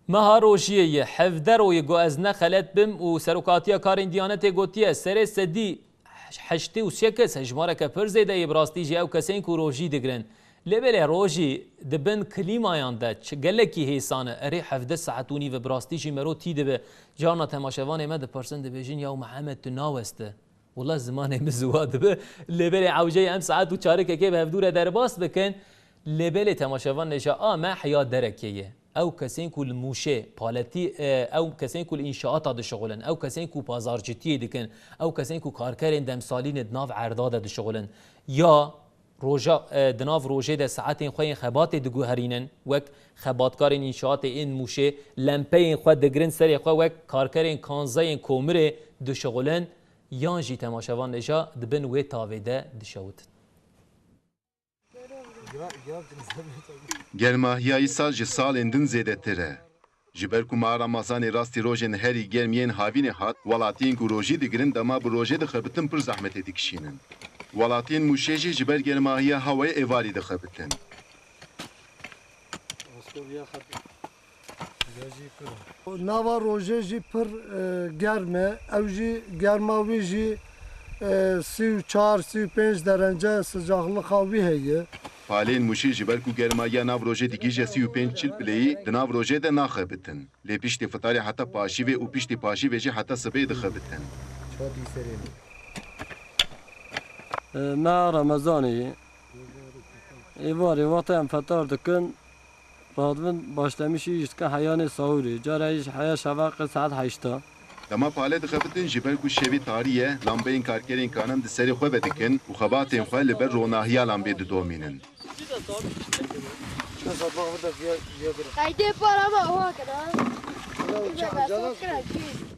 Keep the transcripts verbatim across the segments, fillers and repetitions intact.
Meha rojiyê ye, hevdeh ro ye, go ez ne xelet bim û Serokatiya Karên Diyanetê gotiye, serê sedî heştê û sê kes, hejmareke pir zêde ye, bi rastî jî ew kesên ku rojî digirin. Lê belê rojî di bin klîmayan de çi gelekî hêsan e, erê hevdeh saet û nîv e, bi rastî jî mero tî dibe. Carna temaşevanê me dipirsin, dibêjin, "Yaw Mihemed, tu naweste?" Wela zimanê min ziwa dibe. Lê belê ewceyê em saet û çarekekê bi hevdû re derbas bikin. Lê belê temaşevan neja a me heya derekê ye. Ew kesên ku li Mûşê paletî, e, ew kesên ku li înşaata dişixulin, ew kesên ku pazarcitiyê dikin, ew kesên ku karkerên demsalî ne di nav erda de dişixulin, ya roja, e, di nav rojê de saetên xwe yên xebatê diguherînin, wek xebatkarên înşaatê ên Mûşê lempeyên xwe digirin serê xwe, wek karkerên kanzeyên komirê dişixulin, yan jî temaşevan neja di bin wê tavê de dişewitin. Germahiya îsal ji salên din zêdetir e. Ji ber ku meha Remezanê rastî rojên herî germ yên havînê hat, welatiyên ku rojî digirin dema bi rojê dixebitin pir zehmetê dikişînin. Welatiyên Mûşê jî ji ber germahiya hewayê êvarî dixebitin. Nava rojê jî pir e, germ e. Ew jî germa wî jî e, sî û çar, sî û pênc derece sıcaklığa wî heye. Paleyên Mûşê ji ber ku germahiya nav rojê digihîje sî û pênc çil pileyî, di nav rojê de naxebitin. Lê piştî fitarê heta paşîvê û piştî paşîvê jî heta sibê dixebitin. E, meha Remezanê ye. Êvarê wextê em fetar dikin, radibin başlemişî jî dikin heyanê sahûrê. Cara jî heya şeveqê saet heşta. Dema pale dixebitin, ji ber ku şevê tarî ye, lambeyên karkerên kanan di serê xwe vedikin û xebatên xwe li ber ronahiya lambê didomînin. Qeydê para me awa kira.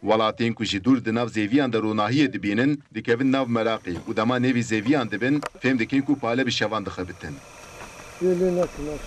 Welatên ku ji dûr di nav zêviyan de ronahiyê dibînin, dikevin nav meraqê û dema nêvî zêviyan dibin, fêm dikin ku pale bi şevan dixebitin. Yê lê nekin.